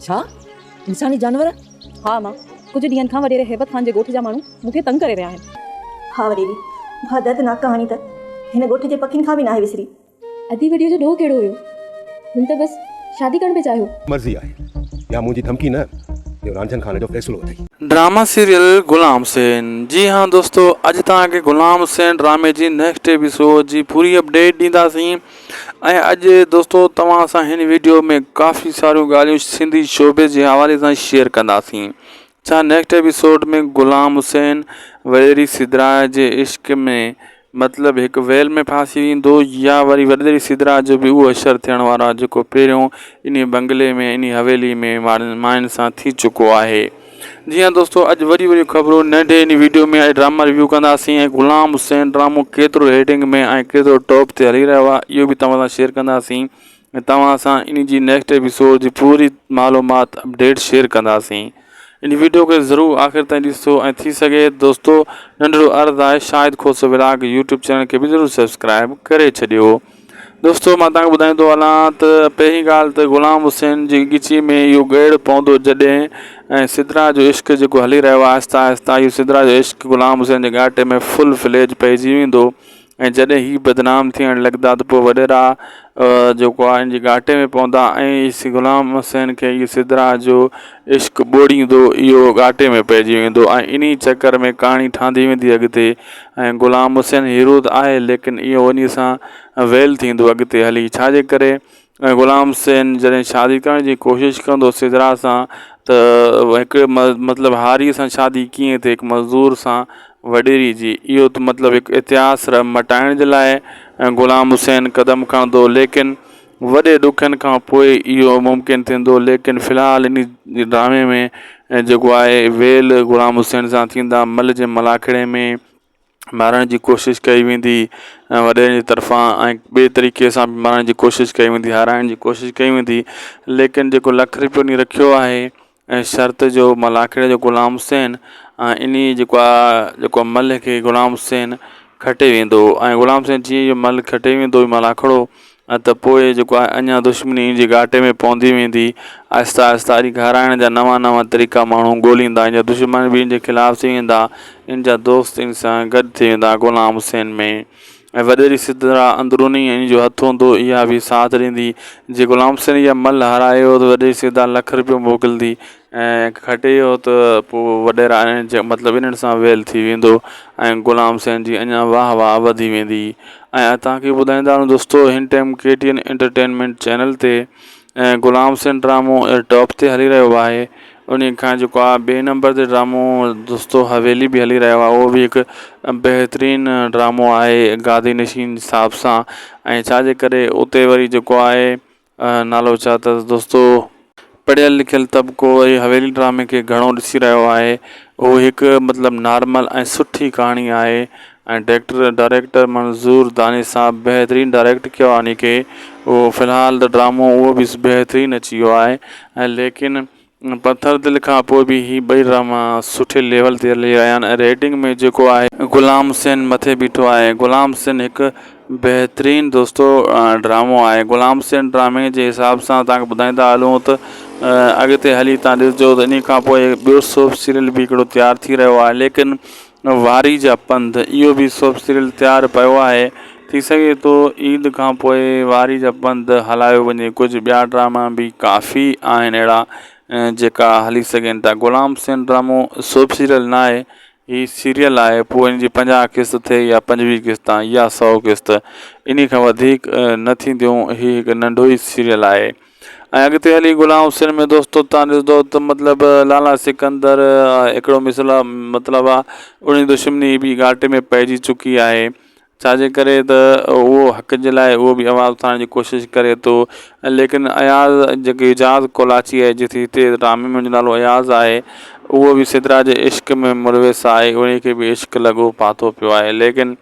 ڇا؟ انساني جانور؟ ها امان، ڪجهه ڏينهن کان وڏيري هيبت خان جي ڳوٺ جا ماڻهو مون کي تنگ ڪري رهيا آهن. ها وڏيري، اها دردناڪ ڪهاڻي ته هن ڳوٺ جي پکين کان به ناهي وسري. ادي وڏيء جو ڏوهه ڪهڙو هيو؟ هن ته بس شادي ڪرڻ پئي چاهيو. مرضي آهي يا منهنجي ڌمڪي نه، اهو رانجهن خان جو فيصلو اٿئي. ڊراما سيريل غلام حسين جي ها دوستو اڄ توهان کي غلام حسين ڊرامي جي نيڪسٽ ايپيسوڊ جي پوري اپڊيٽ ڏينداسين ۽ اڄ دوستو توهان سان هن ويڊيو ۾ ڪافي ساريون ڳالهيون سنڌي شوبز جي حوالي سان شيئر ڪنداسين ڇا نيڪسٽ ايپيسوڊ ۾ غلام حسين وڏيري سدرا جي عشق ۾ مطلب هڪ ويل ۾ ڦاسي ويندو يا وري وڏيري سدرا جو به اهو حشر ٿيڻ وارو آهي جيڪو پهريون انهي بنگلي ۾ انهي حويلي ۾ ماين سان ٿي چڪو آهي جي ها دوستو اڄ وڏي وڏيون خبرون ننڍي ان ويڊيو ۾ اڄ ڊراما ريويو ڪنداسين ۽ غلام حسين ڊرامو ڪيترو ريٽنگ ۾ ۽ ڪيترو ٽاپ تي هلي رهيو آهي اهو به توهان سان شيئر ڪنداسين ۽ توهان سان ان جي نيڪسٽ ايپيسوڊ جي پوري معلومات اپڊيٽ شيئر ڪنداسين ان ويڊيو کي ضرور آخر تائين ڏسو ۽ ٿي سگهي دوستو ننڍڙو عرض آهي Shahid Khoso vlog YouTube channel کي به ضرور سبسڪرائب ڪري ڇڏيو دوستو مان توهان کي ٻڌائيندو هلان ته پهرين ڳالهه ته غلام حسين جي ڳچي ۾ اهو ڳيڙ پوندو جڏهن ۽ سدرا جو عشق جيڪو هلي رهيو آهي آهستي آهستي اهو سدرا جو عشق غلام حسين جي ڳاٽي ۾ فل فليج پئجي ويندو ۽ جڏهن هي بدنام ٿيڻ لڳندا ته پوء وڏيرا جيڪو آهي ان جي ڳاٽي ۾ پوندا ۽ غلام حسين کي اهو سدرا جو عشق ٻوڙيندو اهو ڳاٽي ۾ پئجي ويندو ۽ انهي چڪر ۾ ڪهاڻي ٺهندي ويندي اڳتي ۽ غلام حسين هيرو ته آهي ليڪن اهو انهي سان ويل ٿيندو اڳتي هلي ڇا جي ڪري غلام حسين جڏهن شادي ڪرڻ جي ڪوشش ڪندو سدرا سان ته هڪ مطلب هاري سان شادي ڪيئن ٿئي هڪ مزدور سان وڏيري جي اهو ته مطلب هڪ اتهاس مٽائڻ جي لاء غلام حسين قدم کڻندو ليڪن وڏي ڏکن کان پوء اهو ممڪن ٿيندو ليڪن في الحال ان ڊرامي ۾ جيڪو آهي ويل غلام حسين سان ٿيندا مل جي ملاکڙي ۾ مارڻ جي ڪوشش ڪئي ويندي ۽ وڏيرن جي طرفان ۽ ٻئي طريقي سان به مارڻ جي ڪوشش ڪئي ويندي هارائڻ جي ڪوشش ڪئي ويندي ليڪن جيڪو لک رپيو انهي رکيو آهي ۽ شرط جو ملاکڙي جو غلام حسين ۽ انهي جيڪو آهي جيڪو ملهه کي غلام حسين کٽي ويندو ۽ غلام حسين جيئن اهو ملهه کٽي ويندو ملاکڙو ۽ ته پوء جيڪو آهي اڃا دشمني ان جي ڳاٽي ۾ پوندي ويندي آهستي آهستي وري گهرائڻ جا نوان نوان طريقا ماڻهو ڳوليندا ان جا دشمن به ان جي خلاف ٿي ويندا ان جا دوست ان سان گڏ ٿي ويندا غلام حسين ۾ ۽ وڏيري سدرا اندروني ان جو هٿ هوندو اها به ساٿ ڏيندي جي غلام حسين اها ملهه هارايو ته وڏيري سدرا لک رپيو موڪلندي ۽ کٽي ويو ته پوء وڏيرا مطلب انهن سان ويل ٿي ويندو ۽ غلام حسين جي اڃا واهه واهه وڌي ويندي ۽ توهان کي ٻڌائيندا هلون دوستو هن time K T N entertainment channel تي غلام حسين ڊرامو ٽاپ تي هلي رهيو آهي انهي کان جيڪو آهي ٻئي نمبر تي ڊرامو دوستو حويلي به هلي رهيو آهي اهو به هڪ بهترين ڊرامو آهي گادي نشين حساب سان ۽ ڇا جي ڪري اتي وري جيڪو آهي نالو ڇا اٿس دوستو پڙهيل لکيل طبقو وري حويلي ڊرامي کي گهڻو ڏسي رهيو آهي اهو هڪ مطلب نارمل ۽ سٺي ڪهاڻي آهي ۽ ڊيڪٽر ڊائريڪٽر منظور دانش صاحب بهترين ڊائريڪٽ ڪيو آهي ان کي اهو في الحال ته ڊرامو اهو به بهترين اچي ويو آهي ۽ ليڪن پٿر دل کان پوء به هي ٻئي ڊراما سٺي ليول تي هلي رهيا آهن ۽ ريٽنگ ۾ جيڪو آهي غلام حسين مٿي بيٺو آهي غلام حسين هڪ بهترين دوستو ڊرامو آهي غلام حسين ڊرامي جي حساب سان توهان کي ٻڌائيندا هلون ته اڳتي هلي توهان ڏسجو ته انهي کان پوء ٻيو سوپ سيريل به هڪڙو تيار ٿي رهيو آهي ليڪن واري جا پنڌ اهو به سوپ سيريل تيار پيو آهي ٿي سگهي ٿو عيد کان پوء واري جا پنڌ هلايو وڃي ڪجهه ٻيا ڊراما به ڪافي آهن اهڙا جيڪا هلي سگهن ٿا غلام حسين ڊرامو سوپ سيريل نه آهي هي سيريل آهي پوء ان جي پنجاهه قسط ٿئي يا پنجويهه قسط يا سئو قسط انهي کان وڌيڪ نه ٿينديون هي هڪ ننڍو ئي سيريل آهي ۽ اڳتي هلي غلام حسين ۾ دوستو تان ڏسندو ته مطلب لالا سڪندر هڪڙو مثل مطلب آ ان جي دشمني به گهاٽي ۾ پئجي چڪي آهي ڇا جي ڪري ته اهو حق جي لاء اهو به آواز اٿارڻ جي ڪوشش ڪري ٿو ليڪن اياز جيڪي اعجاز ڪولاچي آهي جتي هتي ڊرامي ۾ ان جو نالو اياز آهي اهو به سدرا جي عشق ۾ ملوث آهي ان کي به عشق لڳو پاتو پيو آهي ليڪن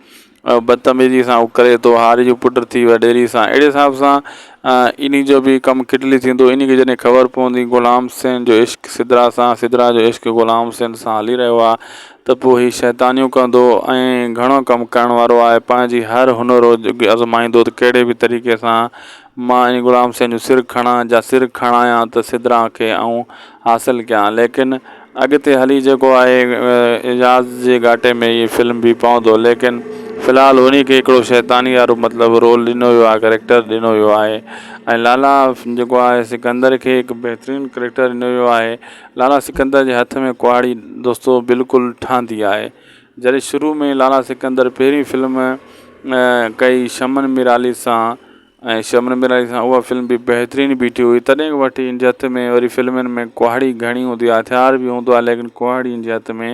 بدتميزي سان هو ڪري ٿو هاري جو پٽ ٿي وڏيري سان اهڙي حساب سان انهي جو به ڪم ڪٽلي ٿيندو انهي کي جڏهن خبر پوندي غلام حسين جو عشق سدرا سان سدرا جو عشق غلام حسين سان هلي رهيو آهي ته پوء هي شيطانيون ڪندو ۽ گهڻو ڪم ڪرڻ وارو آهي پنهنجي هر هنر ازمائيندو ته ڪهڙي به طريقي سان مان ان غلام حسين جو سر کڻان جا سر کڻايان ته سدرا کي آئون حاصل ڪيان ليڪن اڳتي هلي جيڪو آهي اعجاز جي ڳاٽي ۾ هي فلم به پوندو ليڪن في الحال انهي کي هڪڙو شيطاني وارو مطلب رول ڏنو ويو آهي ڪريڪٽر ڏنو ويو آهي ۽ لالا جيڪو آهي سڪندر کي هڪ بهترين ڪريڪٽر ڏنو ويو آهي لالا سڪندر جي هٿ ۾ ڪهاڙي دوستو بلڪل ٺهندي آهي جڏهن شروع ۾ لالا سڪندر پهرين فلم ڪئي شمن ميرالي سان ۽ شمن ميرالي سان اها فلم به بهترين بيٺي هئي تڏهن کان وٺي هن جي هٿ ۾ وري فلمن ۾ ڪهاڙي گهڻي هوندي آهي هٿيار به هوندو آهي ليڪن ڪهاڙي هن جي هٿ ۾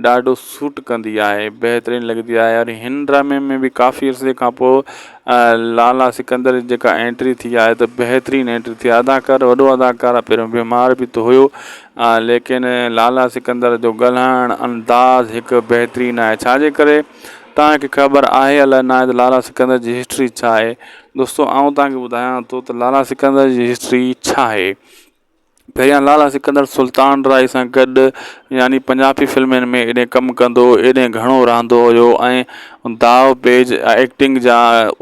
ڏاڍو سوٽ ڪندي آهي بهترين لڳندي آهي وري هن ڊرامي ۾ به ڪافي عرصي کان پوء لالا سڪندر جي جيڪا انٽري ٿي آهي ته بهترين انٽري ٿي آهي اداڪار وڏو اداڪار آهي پهريون بيمار به ته هيو ليڪن لالا سڪندر جو ڳالهائڻ انداز هڪ بهترين آهي ڇاجي ڪري توهان کي خبر آهي الائي ناهي ته لالا سڪندر جي هسٽري ڇا آهي دوستو آئون توهان کي ٻڌايان ٿو ته لالا سڪندر جي هسٽري ڇا آهي پهريان لالا سڪندر سلطان رائي سان گڏ يعني پنجابي فلمن ۾ ايڏي ڪم ڪندو هو ايڏي گهڻو رهندو هيو ۽ داء پيچ ايڪٽنگ جا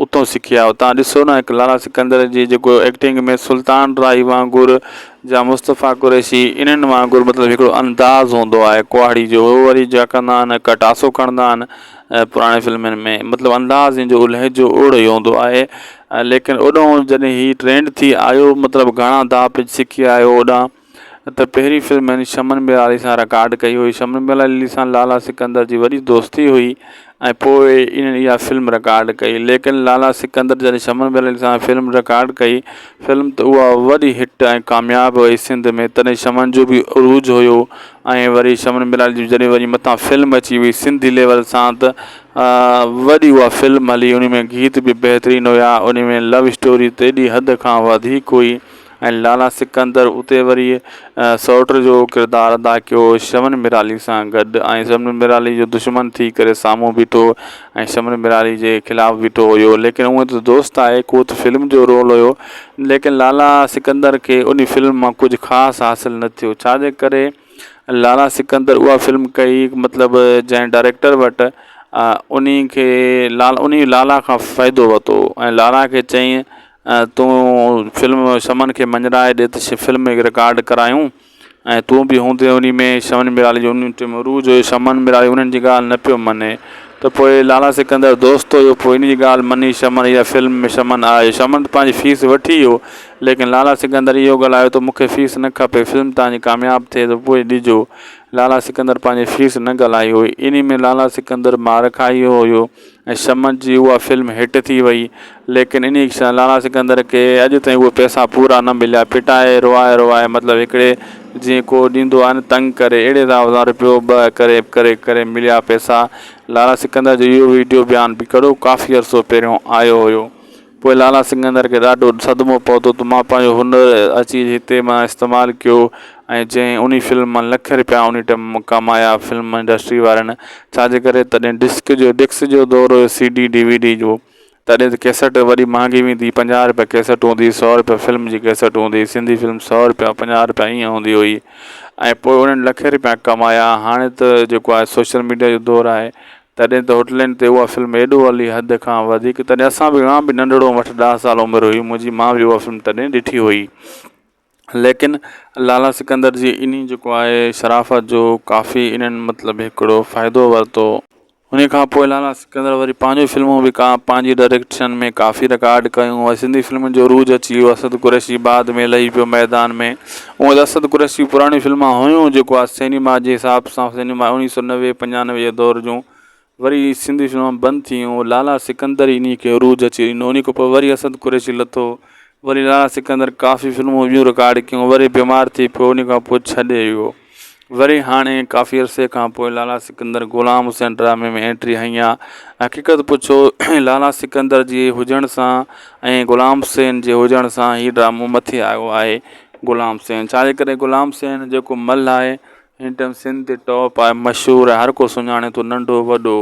اتو سکيا تان ڏسو نه هڪ لالا سڪندر جي جيڪو ايڪٽنگ ۾ سلطان رائي وانگر جا مصطفيٰ قريشي انهن وانگر مطلب هڪڙو انداز هوندو آهي ڪهاڙي جو هو وري جا ڪندا آهن ڪٽاسو کڻندا آهن پراڻي فلمن ۾ مطلب انداز ان جو لهجو اوڙو ئي هوندو آهي ليڪن اوڏو جڏهن هي ٽرينڊ ٿي آيو مطلب گهڻا داء پيچ سکي آيو اوڏانهن ته پهرين فلم هن شمن ميرالي سان رڪارڊ ڪئي هئي شمن ميرالي سان لالا سڪندر جي وڏي دوستي هئي ۽ پوء انهن اها فلم رڪارڊ ڪئي ليڪن لالا سڪندر جڏهن شمن ميرالي سان فلم رڪارڊ ڪئي فلم ته اها وڏي هٽ ۽ ڪامياب وئي سنڌ ۾ تڏهن شمن جو به عروج هيو ۽ وري شمن ميرالي جي جڏهن وري مٿان فلم اچي وئي سنڌي ليول سان ته وڏي اها فلم هلي ان ۾ گيت به بهترين هيا ان ۾ لو اسٽوري ته ايڏي حد کان وڌيڪ هئي ۽ لالا سڪندر اتي وري سئوٽ جو ڪردار ادا ڪيو شمن ميرالي سان گڏ ۽ شمن ميرالي جو دشمن ٿي ڪري سامهون بيٺو ۽ شمن ميرالي جي خلاف بيٺو هيو ليڪن هونء ته دوست آهي ڪو ته فلم جو رول هيو ليڪن لالا سڪندر کي ان فلم مان ڪجهه خاص حاصل نه ٿيو ڇا جي ڪري لالا سڪندر اها فلم ڪئي مطلب جنهن ڊائريڪٽر وٽ انهي کي انهي لالا کان فائدو ورتو ۽ لالا کي چيائين تون فلم شمن کي مڃرائي ڏي ته فلم رڪارڊ ڪرايون ۽ تون به هوندين انهي ۾ شمن ميرالي جو انهي ٽيم عروج هيو شمن ميرالي انهن جي ڳالهه نه پيو مڃي ته پوء لالا سڪندر دوست هيو پوء انهي جي ڳالهه مڃي شمن اها فلم ۾ شمن آيو شمن ته پنهنجي فيس وٺي ويو ليڪن لالا سڪندر اهو ڳالهايو ته مون کي فيس نه کپي فلم توهان جي ڪامياب ٿئي ته پوء ڏجو لالا سڪندر پنهنجي فيس نه ڳالهائي هئي انهي ۾ لالا سڪندر مار کائي ويو هيو ۽ شمن جي اها فلم هٽ ٿي وئي ليڪن انهي سان لالا سڪندر کي اڄ تائين اهي پئسا پورا نه مليا پٽائي روئائي روئائي مطلب هڪڙي جيئن ڪو ڏيندو آهي نه تنگ ڪري اهڙي حساب سان رپيو ٻه ڪري ڪري ڪري مليا پئسا لالا سڪندر جو اهو ويڊيو بيان به ڪهڙو ڪافي عرصو پهريون آيو هيو پوء لالا سڪندر کي ڏاڍو صدمو پهتو ته مان پنهنجو هنر اچي هتي مان استعمال ڪيو ۽ جنهن انهي فلم مان لکين رپيا انهي ٽيم ڪمايا فلم انڊسٽري وارن ڇا جي ڪري تڏهن ڊسڪ جو ڊسڪ جو دور هيو C D D V D جو تڏهن ته ڪيسٽ وڏي مهانگي ويندي هئي پنجاهه رپيا ڪيسٽ هوندي هئي سؤ رپيا فلم جي ڪيسٽ هوندي هئي سنڌي فلم سؤ رپيا پنجاهه رپيا ائين هوندي هئي ۽ پوء انهن لکين رپيا ڪمايا هاڻي ته جيڪو آهي سوشل ميڊيا جو دور آهي تڏهن ته هوٽلن تي اها فلم ايڏو هلي حد کان وڌيڪ تڏهن اسان به مان به ننڍڙو هوم اٺ ڏهه سال عمر هئي منهنجي مان به اها فلم تڏهن ڏٺي هئي ليڪن لالا سڪندر جي انهي جيڪو آهي شرافت جو ڪافي انهن مطلب هڪڙو فائدو ورتو. انهي کان پوء لالا سڪندر وري پنهنجون فلمون به ڪا پنهنجي ڊائريڪشن ۾ ڪافي رڪارڊ ڪيون ۽ سنڌي فلمن جو عروج اچي ويو اسد قريشي بعد ۾ لهي پيو ميدان ۾ اونئن ته اسد قريشي پراڻيون فلمان هيون جيڪو آ سئنيما جي حساب سان سئنيما اوڻيهه سو نوي پنجانوي جي دور جون وري سنڌي فلمان بند ٿي ويون لالا سڪندر ئي انهي کي عروج اچي ڏنو انهي کان پوء وري اسد قريشي لٿو وري لالا سڪندر ڪافي فلمون ٻيون رڪارڊ ڪيون وري بيمار ٿي پيو انهي کان پوء ڇڏي ويو وري هاڻي ڪافي عرصي کان پوء لالا سڪندر غلام حسين ڊرامي ۾ انٽري هنئي آ حقيقت پڇو لالا سڪندر جي هجڻ سان ۽ غلام حسين جي هجڻ سان هي ڊرامو مٿي آيو آهي غلام حسين ڇا جي ڪري غلام حسين جيڪو ملهه آهي هن ٽائيم سنڌ تي ٽاپ آهي مشهور آهي هر ڪو سڃاڻي ٿو ننڍو وڏو.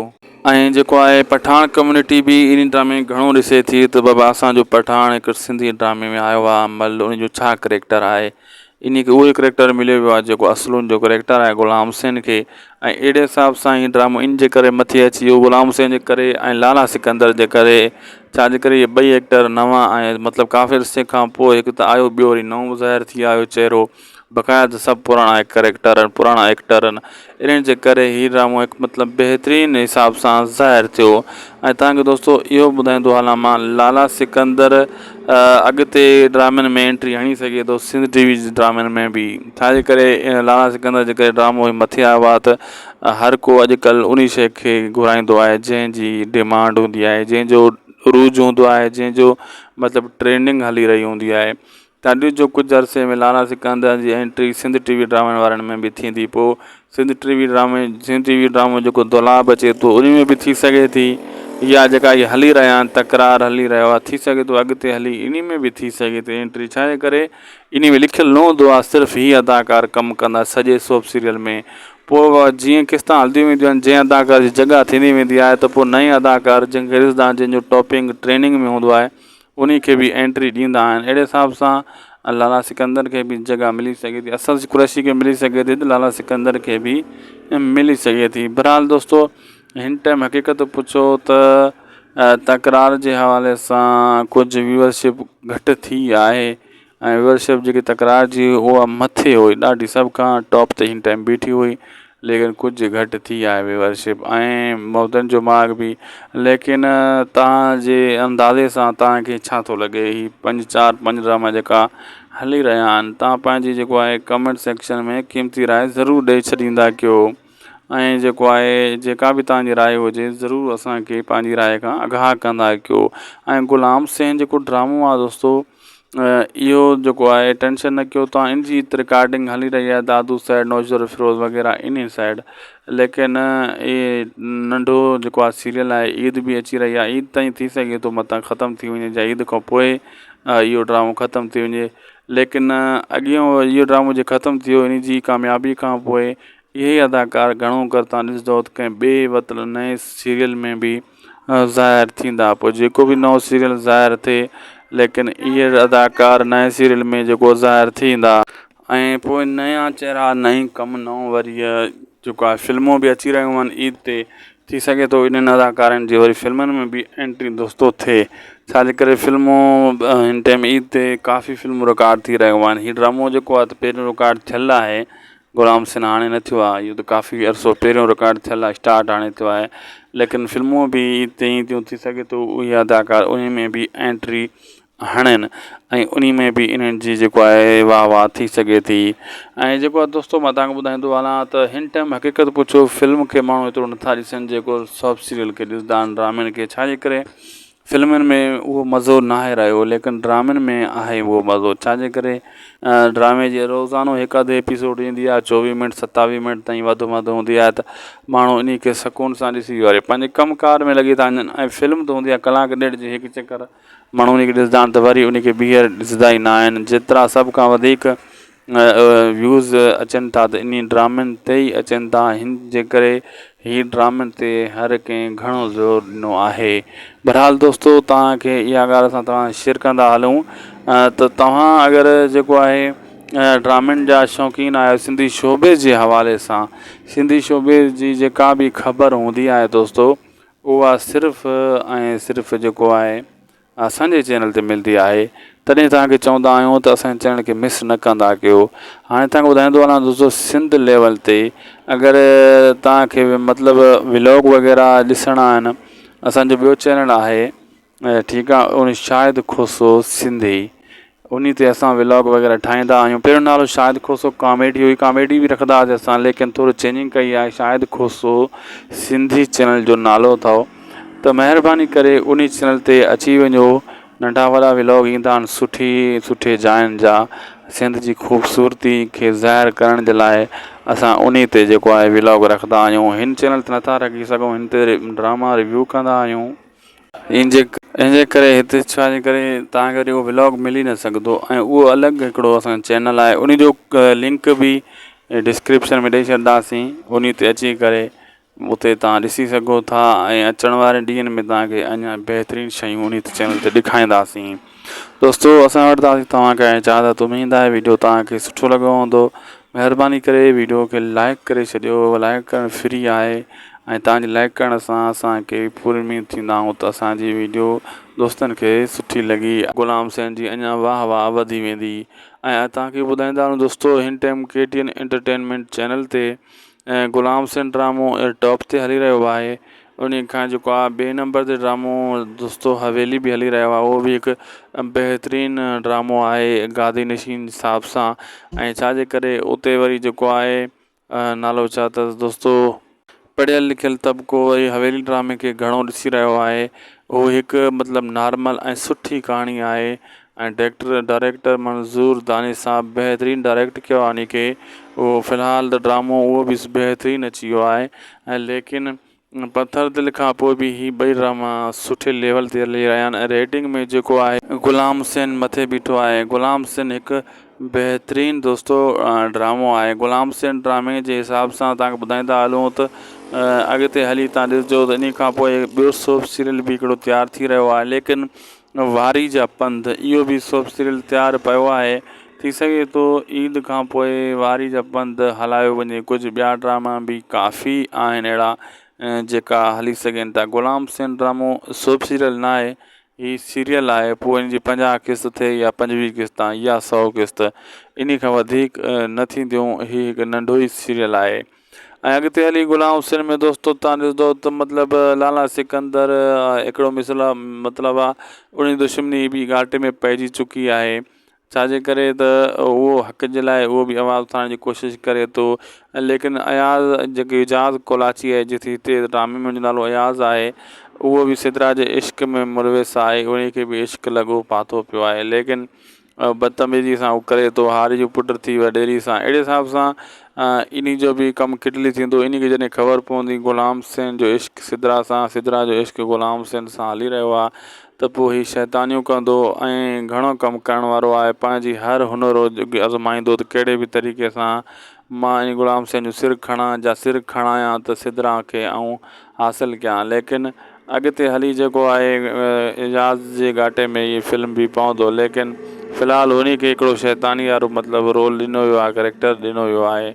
۽ جيڪو آهي پٺاڻ ڪميونٽي به انهي ڊرامي ۾ گهڻو ڏسي ٿي ته بابا اسان جو پٺاڻ هڪ سنڌي ڊرامي ۾ آيو آهي ملهه ان جو ڇا ڪريڪٽر آهي. انهي کي اهو ئي ڪريڪٽر مليو ويو آهي جيڪو اصل ان جو ڪريڪٽر آهي غلام حسين کي ۽ اهڙي حساب سان هي ڊرامو ان جي ڪري مٿي اچي ويو غلام حسين جي ڪري ۽ لالا سڪندر جي ڪري ڇا جي ڪري اهي ٻئي ايڪٽر نوان ۽ مطلب ڪافي عرصي کان پوء هڪ ته آيو ٻيو وري نئون ظاهر ٿي آيو چهرو بقايا ته سڀ پراڻا ڪريڪٽر آهن پراڻا ايڪٽر آهن انهن جي ڪري هي ڊرامو هڪ مطلب بهترين حساب سان ظاهر ٿيو ۽ تهان کي دوستو اهو ٻڌائيندو هلان مان لالا سڪندر اڳتي ڊرامن ۾ انٽري هڻي سگهي ٿو سنڌ ٽي وي جي ڊرامن ۾ به ڇا جي ڪري لالا سڪندر جي ڪري ڊرامو هي مٿي آيو آهي ته هر ڪو اڄڪلهه انهي شيء کي گهرائيندو آهي جنهن جي ڊمانڊ هوندي آهي جنهن جو عروج هوندو آهي جنهن جو مطلب ٽرينڊنگ هلي رهي هوندي آهي تڏ جو ڪجهه عرصي ۾ لالا سڪندر جي انٽري سنڌ ٽي وي ڊرامن وارن ۾ به ٿيندي پوء سنڌ ٽي وي ڊرامي سنڌ ٽي وي ڊرامو جيڪو دولاب اچي ٿو ان ۾ به ٿي سگهي ٿي يا جيڪا اهي هلي رهيا آهن تڪرار هلي رهيو آهي ٿي سگهي ٿو اڳتي هلي ان ۾ به ٿي سگهي ٿي انٽري ڇا جي ڪري ان ۾ لکيل نه هوندو آهي صرف هي اداڪار ڪم ڪندا سڄي سوپ سيريل ۾ پوء جيئن قسطا هلنديون وينديون آهن جنهن اداڪار جي جڳهه ٿيندي ويندي آهي ته پوء نئين اداڪار جنهن کي ڏسندا آهن جنهن جو ٽاپنگ ٽريننگ ۾ هوندو آهي انهي کي به انٽري ڏيندا آهن اهڙي حساب سان لالا سڪندر کي به جڳهه ملي سگهي ٿي اسد قريشي کي ملي سگهي ٿي ته لالا سڪندر کي به ملي سگهي ٿي بهرحال دوستو هن ٽائيم حقيقت پڇو ته تڪرار جي حوالي سان ڪجهه ويورشپ گهٽ ٿي آهي ۽ ويورشپ جيڪي تڪرار جي اها مٿي هئي ڏاڍي سڀ کان ٽاپ تي هن ٽائيم بيٺي هئي ليڪن ڪجهه گهٽ ٿي آهي ويورشپ ۽ مردن جو ماڳ به ليڪن توهان جي اندازي سان توهان کي ڇا ٿو لڳي هي پنج چار پنج ڊراما جيڪا هلي رهيا آهن توهان پنهنجي جيڪو آهي ڪمينٽ سيڪشن ۾ قيمتي راءِ ضرور ڏئي ڇڏيندا ڪيو ۽ جيڪو آهي جيڪا به توهان جي راءِ هجي ضرور اسان کي پنهنجي راءِ کان آگاهه ڪندا ڪيو ۽ غلام حسين جيڪو ڊرامو آهي دوستو اهو جيڪو آهي ٽينشن نه ڪيو توهان ان جي رڪارڊنگ هلي رهي آهي دادو سائيڊ نوشهرو فيروز وغيره انهي سائيڊ ليڪن اهي ننڍو جيڪو آهي سيريل آهي عيد به اچي رهي آهي عيد تائين ٿي سگهي ٿو متان ختم ٿي وڃي يا عيد کان پوءِ اهو ڊرامو ختم ٿي وڃي ليڪن اڳيون اهو ڊرامو جي ختم ٿي ويو ان جي ڪاميابي کان پوءِ اهي ئي اداڪار گهڻو ڪر توهان ڏسندو ته ڪنهن ٻئي مطلب نئين سيريل ۾ به ظاهر ٿيندا پوءِ جيڪو به نئون سيريل ظاهر ٿئي ليڪن اهي اداڪار نئين سيريل ۾ جيڪو ظاهر ٿيندا ۽ پوءِ نيا چهرا نئين ڪم نئون وري جيڪو آهي فلمون به اچي رهيون آهن عيد تي ٿي سگهي ٿو انهن اداڪارن جي وري فلمن ۾ به انٽري دوستو ٿئي ڇا جي ڪري فلمون هن ٽائيم عيد تي ڪافي فلمون رڪارڊ ٿي رهيون آهن هي ڊرامو جيڪو آهي ته پهريون رڪارڊ ٿيل آهي غلام حسين هاڻي نه ٿيو آهي اهو ته ڪافي عرصو پهريون رڪارڊ ٿيل آهي اسٽارٽ هاڻي ٿيو آهي ليڪن فلمون به هتي اينديون ٿي سگهي ٿو اهي اداڪار انهي ۾ به انٽري هڻن ۽ انهي ۾ به انهن جي جيڪو آهي واهه واهه ٿي سگهي ٿي ۽ جيڪو آهي دوستو مان توهان کي ٻڌائيندو هلان ته هن ٽائيم حقيقت پڇو فلم کي ماڻهو ايترو نٿا ڏسن جيڪو سڀ سيريل کي ڏسندا آهن ڊرامن کي ڇا جي ڪري فلمن ۾ اهو مزو ناهي رهيو ليڪن ڊرامن ۾ آهي اهو مزو ڇا جي ڪري ڊرامي جي روزانو هڪ اڌ ايپيسوڊ ايندي آهي چوويهه منٽ ستاويهه منٽ تائين وڌ ۾ وڌ هوندي آهي ته ماڻهو انهي کي سڪون سان ڏسي وري پنهنجي ڪم ڪار ۾ لڳي ٿا وڃن ۽ فلم ته هوندي آهي ڪلاڪ ڏيڍ جي هڪ چڪر ماڻهو انهي کي ڏسندا آهن ته وري انهي کي ٻيهر ڏسندا ئي نه آهن جيترا سڀ کان وڌيڪ ويوز اچن ٿا ته انهي ڊرامن تي ئي اچن ٿا هن جي ڪري هي ڊرامن تي هر ڪنهن گهڻو زور ڏنو آهي بهرحال دوستو توهان کي اها ڳالهه اسان توهان شيئر ڪندا هلون ته توهان اگر جيڪو آهي ڊرامن جا شوقين آهيو سنڌي شعبي جي حوالي سان سنڌي شعبي جي جيڪا به خبر هوندي آهي دوستو اها صرف ۽ صرف جيڪو آهي اسان جي چينل تي ملدي آهي تڏهن توهان کي چوندا آهيون ته اسان جي چينل کي مس نه ڪندا ڪيو هاڻي توهان کي ٻڌائيندو هلان دوستو سنڌ ليول تي اگر توهان کي مطلب ولاگ وغيره ڏسڻا آهن اسان جو ٻيو چينل آهي ٺيڪ آهي ان شاهد کوسو سنڌي انهي تي اسان ولاگ وغيره ٺاهيندا آهيون پهريون نالو شاهد کوسو ڪاميڊي هئي ڪاميڊي به رکندا هئاسين اسان ليڪن ٿورو چينجنگ ڪئي آهي شاهد کوسو سنڌي چينل جو نالو اٿو ته مهرباني ڪري انهي چينل تي اچي وڃو ننڍا وڏا ولاگ ايندا آهن سٺي سٺي جاين جا سنڌ جي خوبصورتي کي ظاهر ڪرڻ جي لاء اسان انهي تي جيڪو آهي ولاگ رکندا آهيون هن چينل تي نٿا رکي سگهون هن تي ڊراما ريويو ڪندا آهيون ان جي ان جي ڪري هتي ڇا جي ڪري توهان کي وري اهو ولاگ ملي نه سگهندو ۽ اهو الڳ هڪڙو اسان جو چينل آهي ان جو لنڪ به ڊسڪرپشن ۾ ڏئي ڇڏنداسين انهي تي اچي ڪري اتي توهان ڏسي سگهو ٿا ۽ اچڻ واري ڏينهن ۾ توهان کي اڃا بهترين شيون انهي چينل تي ڏيکارينداسين. دوستو اسان وٽ ته توهان کي اجازت اميد آهي ويڊيو توهان کي سٺو لڳو هوندو مهرباني ڪري ويڊيو کي لائڪ ڪري ڇڏيو لائڪ ڪرڻ فري آهي ۽ توهان جي لائڪ ڪرڻ سان اسان کي پوري اميد ٿيندا آهيون ته اسان جي ويڊيو دوستن کي سٺي لڳي. غلام حسين جي اڃا واهه واهه وڌي ويندي ۽ توهان کي ٻڌائيندا هلون دوستو هن time K T N entertainment channel تي غلام حسين ڊرامو ٽاپ تي هلي رهيو آهي انهي کان جيڪو آهي ٻئي نمبر تي ڊرامو دوستو حويلي به هلي رهيو آهي اهو به هڪ بهترين ڊرامو آهي گادي نشين حساب سان ۽ ڇا جي ڪري اتي وري جيڪو آهي نالو ڇا اٿس دوستو پڙهيل لکيل طبقو وري حويلي ڊرامي کي گهڻو ڏسي رهيو آهي اهو هڪ مطلب نارمل ۽ سٺي ڪهاڻي آهي ۽ ڊيڪٽر ڊائريڪٽر منظور دانش صاحب بهترين ڊائريڪٽ ڪيو آهي ان کي اهو في الحال ته ڊرامو اهو به بهترين اچي ويو آهي ۽ ليڪن پٿر دل کان پوء به هي ٻئي ڊراما سٺي ليول تي هلي رهيا آهن ۽ ريٽنگ ۾ جيڪو آهي غلام حسين مٿي بيٺو آهي غلام حسين هڪ بهترين دوستو ڊرامو آهي غلام حسين ڊرامي جي حساب سان توهان کي ٻڌائيندا هلون ته اڳتي هلي توهان ڏسجو ته انهي کان پوء ٻيو سوپ سيريل به هڪڙو تيار ٿي رهيو آهي ليڪن واري جا پنڌ اهو به سوپ سيريل تيار پيو آهي ٿي سگهي ٿو عيد کان پوء واري جا پنڌ هلايو وڃي ڪجهه ٻيا ڊراما به ڪافي آهن اهڙا جيڪا هلي سگهن ٿا غلام حسين ڊرامو سوپ سيريل نه آهي هي سيريل آهي پوء ان جي 50 قسط ٿئي يا 25 قسط يا 100 قسط انهي کان وڌيڪ نه ٿينديون هي هڪ ننڍو ئي سيريل آهي ۽ اڳتي هلي غلام حسين ۾ دوستو تان ڏسندو ته مطلب لالا سڪندر هڪڙو مثل مطلب آ ان دشمني به گهاٽي ۾ پئجي چڪي آهي ڇا جي ڪري ته اهو حق جي لاء اهو به آواز اٿارڻ جي ڪوشش ڪري ٿو ليڪن اياز جيڪي اعجاز ڪولاچي آهي جتي هتي ڊرامي ۾ ان جو نالو اياز آهي اهو به سدرا جي عشق ۾ ملوث آهي ان کي به عشق لڳو پاتو پيو آهي ليڪن بدتميزي سان هو ڪري ٿو هاري جو پٽ ٿي وڏيري سان اهڙي حساب سان انهي جو به ڪم ڪٽلي ٿيندو انهي کي جڏهن خبر پوندي غلام حسين جو عشق سدرا سان سدرا جو عشق غلام حسين سان هلي رهيو آهي ته پوء هي شيطانيون ڪندو ۽ گهڻو ڪم ڪرڻ وارو آهي پنهنجي هر هنر آزمائيندو ته ڪهڙي به طريقي سان مان انهي غلام حسين جو سر کڻان جا سر کڻايان ته سدرا کي آئون حاصل ڪيان ليڪن اڳتي هلي جيڪو آهي اعجاز جي ڳاٽي ۾ هي فلم به پوندو ليڪن في الحال انهي کي هڪڙو شيطاني وارو مطلب رول ڏنو ويو آهي ڪريڪٽر ڏنو ويو آهي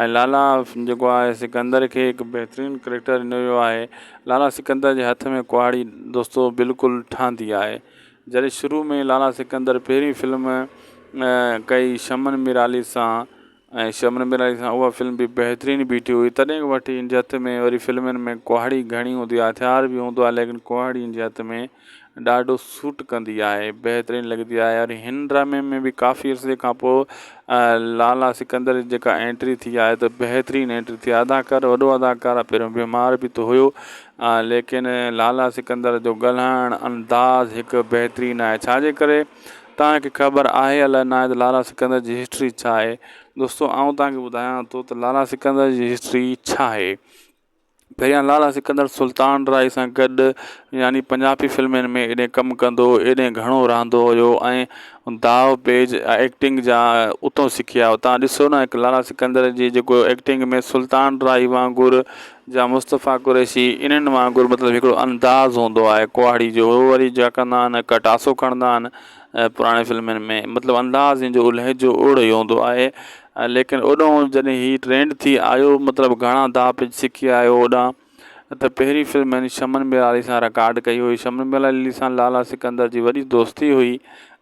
۽ لالا جيڪو آهي سڪندر کي هڪ بهترين ڪريڪٽر ڏنو ويو آهي لالا سڪندر جي هٿ ۾ ڪهاڙي دوستو بلڪل ٺهندي آهي جڏهن شروع ۾ لالا سڪندر پهرين فلم ڪئي شمن ميرالي سان ۽ شمن ميرالي سان اها فلم به بهترين بيٺي هئي تڏهن کان وٺي هن جي هٿ ۾ وري فلمن ۾ ڪهاڙي گهڻي هوندي آهي هٿيار به هوندو آهي ليڪن ڪهاڙي هن جي هٿ ۾ ڏاڍو سوٽ ڪندي آهي بهترين لڳندي آهي وري هن ڊرامي ۾ به ڪافي عرصي کان پوء لالا سڪندر جي جيڪا انٽري ٿي آهي ته بهترين انٽري ٿي آهي اداڪار وڏو اداڪار آهي پهريون بيمار به ته هيو ليڪن لالا سڪندر جو ڳالهائڻ انداز هڪ بهترين آهي ڇاجي ڪري توهان کي خبر آهي الائي ناهي ته لالا سڪندر جي هسٽري ڇا آهي دوستو آئون توهان کي ٻڌايان ٿو ته لالا سڪندر جي هسٽري ڇا آهي پهريان لالا سڪندر سلطان رائي سان گڏ يعني پنجابي فلمن ۾ ايڏي ڪم ڪندو هو ايڏي گهڻو رهندو هيو ۽ داء پيج ايڪٽنگ جا اتو سکيا تان ڏسو نه هڪ لالا سڪندر جي جيڪو ايڪٽنگ ۾ سلطان رائي وانگر جا مصطفيٰ قريشي انهن وانگر مطلب هڪڙو انداز هوندو آهي ڪهاڙي جو هو وري جا ڪندا آهن ڪٽاسو کڻندا آهن پراڻي فلمن ۾ مطلب انداز ان جو لهجو اوڙو ئي هوندو آهي ليڪن اوڏو جڏهن هي ٽرينڊ ٿي آيو مطلب گهڻا داء پيچ سکي آيو اوڏانهن ته پهرين فلم هن شمن ميرالي سان رڪارڊ ڪئي هئي شمن ميرالي سان لالا سڪندر جي وڏي دوستي هئي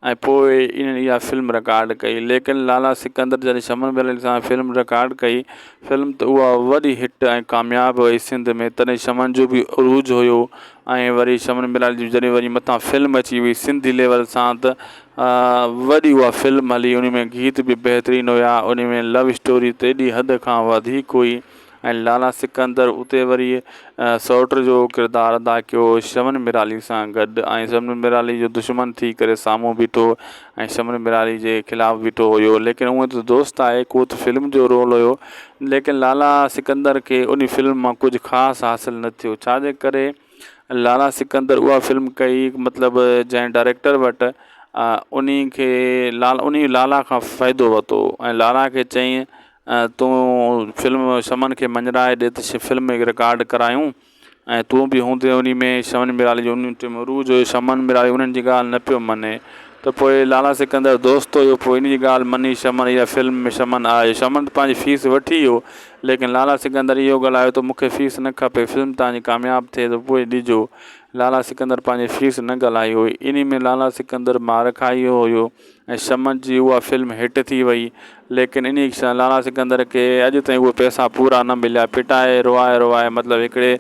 ۽ پوء انهن اها فلم رڪارڊ ڪئي ليڪن لالا سڪندر جڏهن شمن ميرالي سان فلم رڪارڊ ڪئي فلم ته اها وڏي هٽ ۽ ڪامياب وئي سنڌ ۾ تڏهن شمن جو به عروج هيو ۽ وري شمن ميرالي جي جڏهن وري مٿان فلم اچي وئي سنڌي ليول سان ته وڏي اها فلم هلي ان ۾ گيت به بهترين هيا ان ۾ لو اسٽوري ته ايڏي حد کان وڌيڪ هئي ۽ لالا سڪندر اتي وري سئوٽ جو ڪردار ادا ڪيو شمن ميرالي سان گڏ ۽ شمن ميرالي جو دشمن ٿي ڪري سامهون بيٺو ۽ شمن ميرالي جي خلاف بيٺو هيو ليڪن هونئن ته دوست آهي ڪو ته فلم جو رول هيو ليڪن لالا سڪندر کي ان فلم مان ڪجهه خاص حاصل نه ٿيو ڇا جي ڪري لالا سڪندر اها فلم ڪئي مطلب جنهن ڊائريڪٽر وٽ انهي کي انهي لالا کان فائدو ورتو ۽ لالا کي چيائين تون فلم شمن کي مڃرائي ڏي ته فلم رڪارڊ ڪرايون ۽ تون به هوندين انهي ۾ شمن ميرالي جو انهي ٽيم عروج هيو شمن ميرالي انهن جي ڳالهه نه پيو مڃي ته پوء لالا سڪندر دوست هيو پوء ان جي ڳالهه مڃي شمن اها فلم ۾ شمن آيو شمن ته پنهنجي فيس وٺي ويو ليڪن لالا سڪندر اهو ڳالهايو ته مون کي فيس نه کپي فلم توهان جي ڪامياب ٿئي ته پوء ڏجو لالا سڪندر پنهنجي فيس نه ڳالهائي هئي انهي ۾ لالا سڪندر مار کائي ويو هيو ۽ شمن جي اها فلم هٽ ٿي وئي ليڪن انهي سان لالا سڪندر کي اڄ تائين اهي پئسا پورا نه مليا پٽائي روئائي روئائي مطلب هڪڙي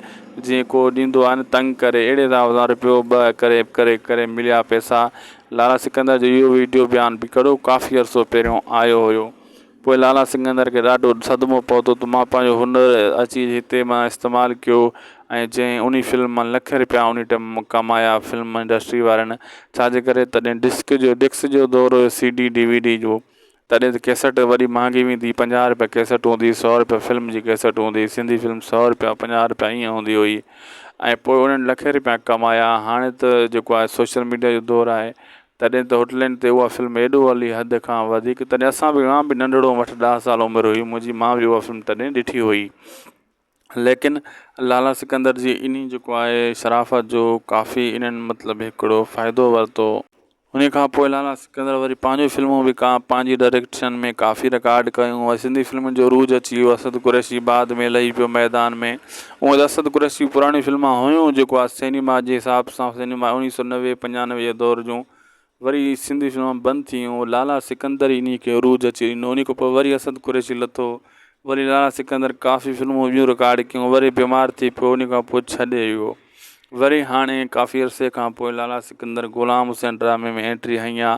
جيئن ڪو ڏيندو آهي نه تنگ ڪري اهڙي حساب سان رپيو ٻه ڪري ڪري ڪري مليا پئسا لالا سڪندر جو اهو ويڊيو بيان به ڪهڙو ڪافي عرصو پهريون آيو هيو پوء لالا سڪندر کي ڏاڍو صدمو پهتو ته مان پنهنجو هنر اچي هتي مان استعمال ڪيو ۽ جنهن انهي فلم مان لکين رپيا انهي ٽيم ڪمايا فلم انڊسٽري وارن ڇا جي ڪري تڏهن ڊسڪ جو ڊسڪ جو دور هيو C D D V D جو تڏهن ته ڪيسٽ وڏي مهانگي ويندي هئي پنجاهه رپيا ڪيسٽ هوندي هئي سؤ رپيا فلم جي ڪيسٽ هوندي هئي سنڌي فلم سؤ رپيا پنجاهه رپيا ائين هوندي هئي ۽ پوء انهن لکين رپيا ڪمايا هاڻي ته جيڪو آهي سوشل ميڊيا جو دور آهي تڏهن ته هوٽلن تي اها فلم ايڏو هلي حد کان وڌيڪ تڏهن اسان به مان به ننڍڙو هوم اٺ ڏهه سال عمر هئي منهنجي مان به اها فلم تڏهن ڏٺي هئي ليڪن لالا سڪندر جي انهي جيڪو آهي شرافت جو ڪافي انهن مطلب هڪڙو فائدو ورتو. انهي کان پوء لالا سڪندر وري پنهنجون فلمون به ڪا پنهنجي ڊائريڪشن ۾ ڪافي رڪارڊ ڪيون ۽ سنڌي فلمن جو عروج اچي ويو اسد قريشي بعد ۾ لهي پيو ميدان ۾ اونئن ته اسد قريشي پراڻيون فلمان هيون جيڪو آ سئنيما جي حساب سان سئنيما اوڻيهه سو 90 95 جي دور جون وري سنڌي فلمان بند ٿي ويون لالا سڪندر ئي انهي کي عروج اچي ڏنو انهي کان پوء وري اسد قريشي لٿو وري لالا سڪندر ڪافي فلمون ٻيون رڪارڊ ڪيون وري بيمار ٿي پيو انهي کان پوء ڇڏي ويو وري هاڻي ڪافي عرصي کان پوء لالا سڪندر غلام حسين ڊرامي ۾ انٽري هنئي آ.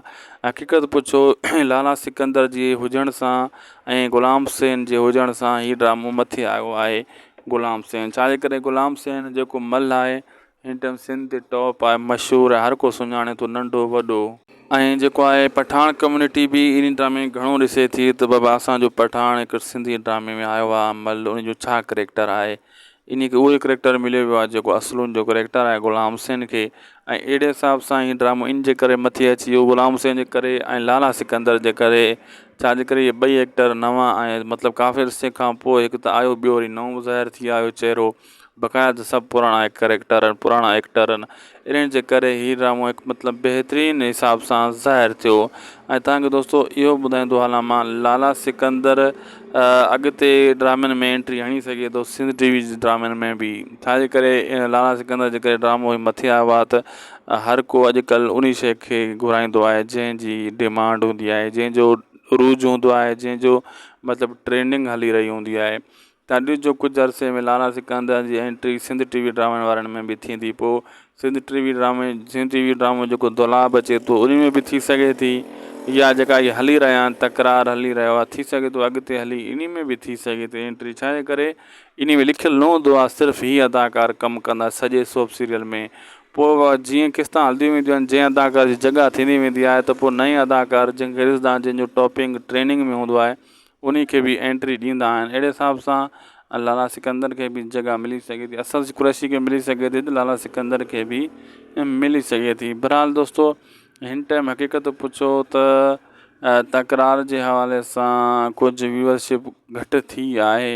حقيقت پڇو لالا سڪندر جي هجڻ سان ۽ غلام حسين جي هجڻ سان هي ڊرامو مٿي آيو آهي غلام حسين ڇا جي ڪري غلام حسين جيڪو ملهه آهي هن ٽائيم سنڌ تي ٽاپ آهي مشهور آهي هر ڪو سڃاڻي ٿو ننڍو وڏو. ۽ جيڪو آهي پٺاڻ ڪميونٽي به انهي ڊرامي ۾ گهڻو ڏسي ٿي ته بابا اسان جو پٺاڻ هڪ سنڌي ڊرامي ۾ آيو آهي ملهه ان جو ڇا ڪريڪٽر آهي انهي کي اهو ئي ڪريڪٽر مليو ويو آهي جيڪو اصل ان جو ڪريڪٽر آهي غلام حسين کي ۽ اهڙي حساب سان هي ڊرامو ان جي ڪري مٿي اچي ويو غلام حسين جي ڪري ۽ لالا سڪندر جي ڪري ڇا جي ڪري اهي ٻئي ايڪٽر نوان ۽ مطلب ڪافي عرصي کان پوء هڪ ته آيو ٻيو وري نئون ظاهر ٿي آيو چهرو بقايا ته سڀ پراڻا ڪريڪٽر آهن پراڻا ايڪٽر آهن انهن جي ڪري هي ڊرامو هڪ مطلب بهترين حساب سان ظاهر ٿيو ۽ توهان کي دوستو اهو ٻڌائيندو هلان مان لالا سڪندر اڳتي ڊرامن ۾ انٽري هڻي سگهي ٿو سنڌ ٽي وي جي ڊرامن ۾ به ڇا جي ڪري لالا سڪندر جي ڪري ڊرامو هي مٿي آيو آهي ته هر ڪو اڄڪلهه انهي شيء کي گهرائيندو آهي جنهن جي ڊمانڊ هوندي آهي جنهن جو عروج هوندو آهي جنهن جو مطلب ٽرينڊنگ هلي رهي هوندي آهي تان ڏسجو ڪجهه عرصي ۾ لالا سڪندر جي انٽري سنڌ ٽي وي ڊرامن وارن ۾ به ٿيندي پو سنڌ ٽي وي ڊرامي سنڌ ٽي وي ڊرامو جيڪو دولاب اچي ٿو ان ۾ به ٿي سگهي ٿي يا جيڪا هي هلي رهيا آهن تڪرار هلي رهيو آهي ٿي سگهي ٿو اڳتي هلي انهي ۾ به ٿي سگهي ٿي انٽري ڇا جي ڪري انهي ۾ لکيل نه هوندو آهي صرف هي اداڪار ڪم ڪندا سڄي سوپ سيريل ۾ پوء جيئن قسطا هلنديون وينديون آهن جنهن اداڪار جي جڳهه ٿيندي ويندي آهي ته پوء نئين اداڪار جنهن کي ڏسندا آهن جنهن جو ٽاپنگ ٽريننگ ۾ هوندو آهي انهي کي به انٽري ڏيندا آهن اهڙي حساب سان لالا سڪندر کي به جڳهه ملي سگهي ٿي اسد قريشي کي ملي سگهي ٿي ته لالا سڪندر کي به ملي سگهي ٿي بهرحال دوستو هن ٽائيم حقيقت پڇو ته تڪرار جي حوالي سان ڪجهه ويورشپ گهٽ ٿي آهي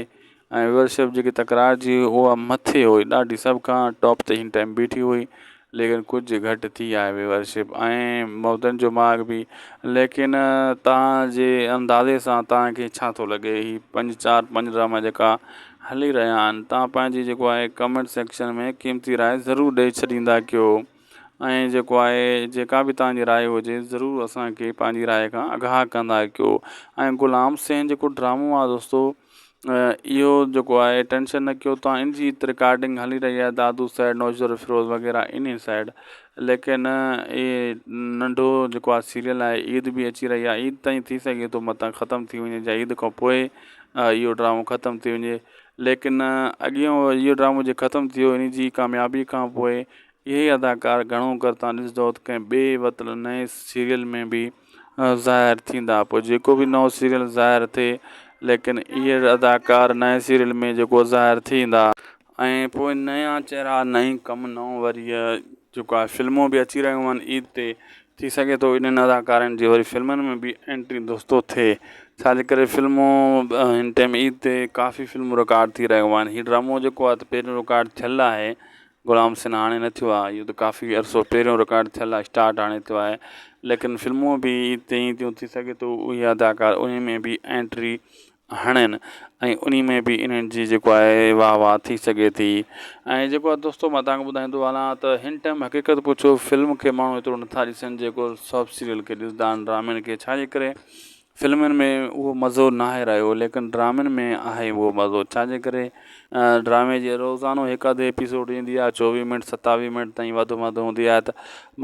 ۽ ويورشپ جيڪي تڪرار جي اها مٿي هئي ڏاڍي سڀ کان ٽاپ تي هن ٽائيم بيٺي هئي ليڪن ڪجهه گهٽ ٿي آهي ويورشپ ۽ مردن جو ماڳ به ليڪن توهان جي اندازي سان توهان کي ڇا ٿو لڳي هي پنج چار پنج ڊراما جيڪا هلي رهيا آهن توهان پنهنجي جيڪو آهي ڪمينٽ سيڪشن ۾ قيمتي راء ضرور ڏئي ڇڏيندا ڪيو ۽ جيڪو آهي جيڪا به توهان جي راء هجي ضرور اسان کي پنهنجي راء کان آگاهه ڪندا ڪيو ۽ غلام حسين جيڪو ڊرامو آهي دوستو اهو جيڪو آهي ٽينشن نه ڪيو توهان ان جي رڪارڊنگ هلي رهي آهي دادو سائيڊ نوشهرو فيروز وغيره انهي سائيڊ ليڪن اهي ننڍو جيڪو آهي سيريل آهي عيد به اچي رهي آهي عيد تائين ٿي سگهي ٿو متان ختم ٿي وڃي يا عيد کان پوء اهو ڊرامو ختم ٿي وڃي ليڪن اڳيون اهو ڊرامو جي ختم ٿي ويو ان جي ڪاميابي کان پوء اهي ئي اداڪار گهڻو ڪر تان ڏسندؤ ته ڪنهن ٻئي وتل نئين سيريل ۾ به ظاهر ٿيندا پوء جيڪو به نئون سيريل ظاهر ٿئي ليڪن اهي اداڪار نئين سيريل ۾ جيڪو ظاهر ٿيندا. ۽ پوء نيا چهرا نئين ڪم نئون وري جيڪو آهي فلمون به اچي رهيون آهن عيد تي ٿي سگهي ٿو انهن اداڪارن جي وري فلمن ۾ به انٽري دوستو ٿئي ڇا جي ڪري فلمون هن ٽائيم عيد تي ڪافي فلمون رڪارڊ ٿي رهيون آهن هي ڊرامو جيڪو آهي ته پهريون رڪارڊ ٿيل آهي. غلام حسين هاڻي نه ٿيو آهي اهو ته ڪافي عرصو پهريون رڪارڊ ٿيل آهي اسٽارٽ هاڻي ٿيو آهي ليڪن فلمون به تئين ٿيون ٿي سگهي ٿو اهي اداڪار انهي ۾ به انٽري هڻن ۽ انهي ۾ به انهن جي جيڪو آهي واهه واهه ٿي سگهي ٿي ۽ جيڪو آهي دوستو مان توهان کي ٻڌائيندو هلان ته هن ٽائيم حقيقت پڇو فلم کي ماڻهو ايترو نٿا ڏسن جيڪو سوپ سيريل کي ڏسندا آهن ڊرامن کي ڇا جي ڪري فلمن ۾ اهو مزو ناهي رهيو ليڪن ڊرامن ۾ آهي اهو مزو ڇاجي ڪري ڊرامي جي روزانو هڪ اڌ ايپيسوڊ ايندي آهي چوويهه منٽ ستاويهه منٽ تائين وڌ ۾ وڌ هوندي آهي ته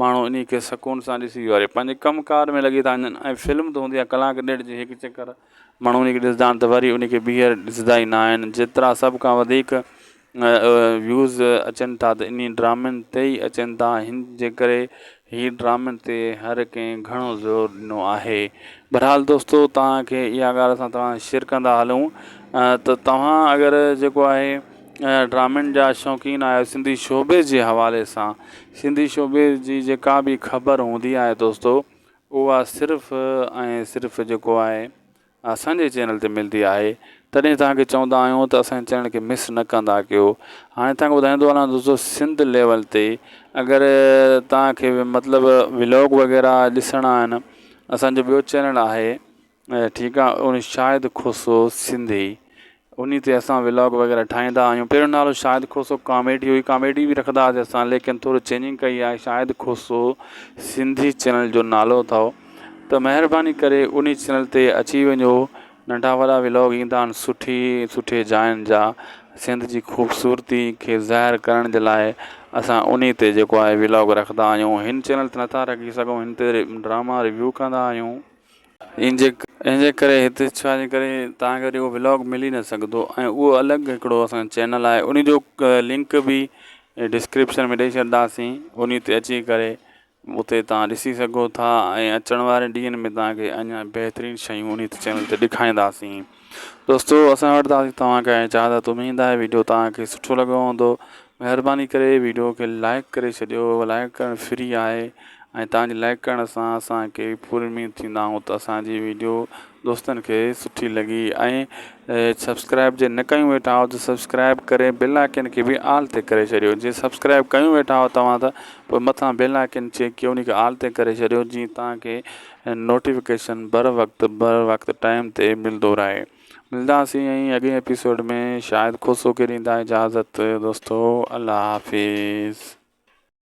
ماڻهو انهي کي سڪون سان ڏسي وري پنهنجي ڪم ڪار ۾ لڳي ٿا وڃن ۽ فلم ته هوندي آهي ڪلاڪ ڏيڍ جي هڪ چڪر ماڻهو انهي کي ڏسندا آهن ته وري انهي کي ٻيهر ڏسندا ئي نه آهن جيترا سڀ کان وڌيڪ ويوز اچن ٿا ته انهي ڊرامن تي ئي اچن ٿا هن جي ڪري هي ڊرامن تي هر ڪنهن گهڻو زور ڏنو آهي بھرحال دوستو توهان کي اها ڳالهه اسان توهان شيئر ڪندا هلون ته توهان اگر جيڪو آهي ڊرامن جا شوقين آهيو سنڌي شعبي جي حوالي سان سنڌي شعبي جي جيڪا به خبر هوندي آهي دوستو اها صرف ۽ صرف جيڪو آهي اسان جي چينل تي ملدي آهي تڏهن توهان کي چوندا آهيون ته اسان جي چينل کي مس نه ڪندا ڪيو هاڻي توهان کي ٻڌائيندو هلان دوستو سنڌ ليول تي اگر توهان کي مطلب ولاگ وغيره ڏسڻا آهن اسان جو ٻيو چينل آهي ٺيڪ آهي ان شاهد کوسو سنڌي انهي تي اسان ولاگ وغيره ٺاهيندا آهيون پهريون نالو شاهد کوسو ڪاميڊي هئي ڪاميڊي به رکندا هئاسين اسان ليڪن ٿورو چينجنگ ڪئي آهي شاهد کوسو سنڌي چينل جو نالو اٿو ته مهرباني ڪري انهي چينل تي اچي وڃو ننڍا وڏا ولاگ ايندا آهن سٺي سٺي جاين جا سنڌ جي خوبصورتي کي ظاهر ڪرڻ جي لاء اسان انهي تي جيڪو آهي ولاگ رکندا آهيون هن چينل تي نٿا رکي سگهون هن تي ڊراما ريويو ڪندا آهيون ان جي ڪري هتي ڇا جي ڪري توهان کي وري اهو ولاگ ملي نه سگهندو ۽ اهو الڳ هڪڙو اسان جو چينل آهي ان جو لنڪ به ڊسڪرپشن ۾ ڏئي ڇڏنداسين ان تي اچي ڪري اتي توهان ڏسي سگهو ٿا ۽ اچڻ واري ڏينهن ۾ توهان کي اڃا بهترين شيون ان چينل تي ڏيکارينداسين دوستو اسان وٽ توهان کان اجازت اميد آهي ويڊيو توهان کي سٺو لڳو هوندو مهرباني ڪري ويڊيو کي لائڪ ڪري ڇڏيو لائڪ ڪرڻ فري آهي ۽ توهان جي لائڪ ڪرڻ سان اسان کي پوري اميد ٿيندا آهيون ته اسان جي ويڊيو دوستن کي سٺي لڳي ۽ سبسڪرائب جي نه ڪيون ويٺا آهيو ته سبسڪرائب ڪري بيل آئڪن کي به آل تي ڪري ڇڏيو جي سبسڪرائب ڪيون ويٺا آهيو توهان ته پوء مٿان بيل آئڪن چيڪ ڪيو ان کي آل تي ڪري ڇڏيو جيئن توهان کي نوٽيفڪيشن بر وقت بر وقت ٽائيم تي ملندو رهي ملداسين ائين اڳئين ايپيسوڊ ۾ شاهد کوسو کي ڏيندا اجازت دوستو الله حافظ.